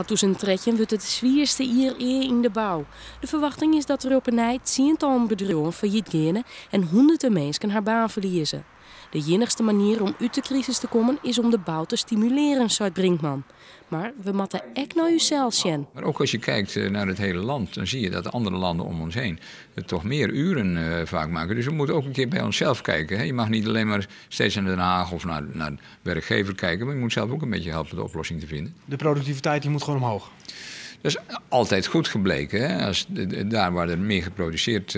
2013 wurdt it swierste jier ea yn de bou. De ferwachting is dat der op 'e nij tsientallen bedriuwen fallyt geane en hûnderten minsken har baan ferlieze. De iennichste manier om út de krisis te kommen is om de bou te stimulearjen, seit Brinkman. Mar we moatte ek nei ússels sjen. Maar ook als je kijkt naar het hele land, dan zie je dat de andere landen om ons heen het toch meer uren vaak maken. Dus we moeten ook een keer bij onszelf kijken. Hè. Je mag niet alleen maar steeds naar Den Haag of naar de werkgever kijken, maar je moet zelf ook een beetje helpen de oplossing te vinden. De productiviteit die moet gewoon omhoog. Dat is altijd goed gebleken. Hè? Daar waar er meer geproduceerd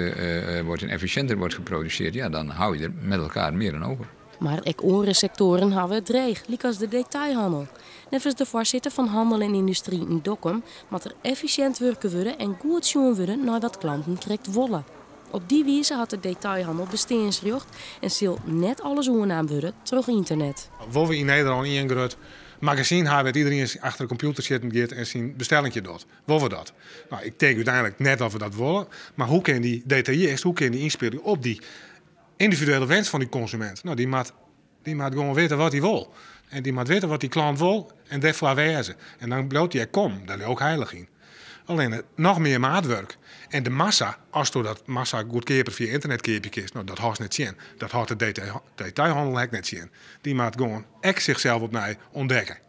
wordt en efficiënter wordt geproduceerd, ja, dan hou je er met elkaar meer aan over. Mar ek oare sektoaren hawwe it dreech, lykas de detailhannel. Neffens de foarsitter fan Hannel en Yndustry yn Dokkum moat der effisjint wurke wurde en goed sjoen wurde nei wat klanten krekt wolle. Op dy wize hat de detailhannel besteansrjocht en sil net alles oernaam wurde troch ynternet. Wolle we yn Nederlân ien grut magazyn hawwe wêr't iderien achter de kompjûter sitten giet en syn bestellinkje docht? Wolle we dat? No, ik tink úteinlik net dat we dat wolle, mar hoe kin dy detaillist, hoe kin dy ynspylje op dy yndividuele wens fan dy konsumint? No, dy moat gewoan witte wat hy wol. En dy moat witte wat dy klant wol en dêrfoar wêze. En dan bliuwt hy kommen, dêr leau ik heilich yn. Allinnich noch mear maatwurk. En de massa, asto dat massa goedkeaper fia ynternet keapje kinst, no, dat hâldst net tsjin. Dat hâldt de detailhannel ek net tsjin. Dy moat gewoan ek sichsels opnij ûntdekke.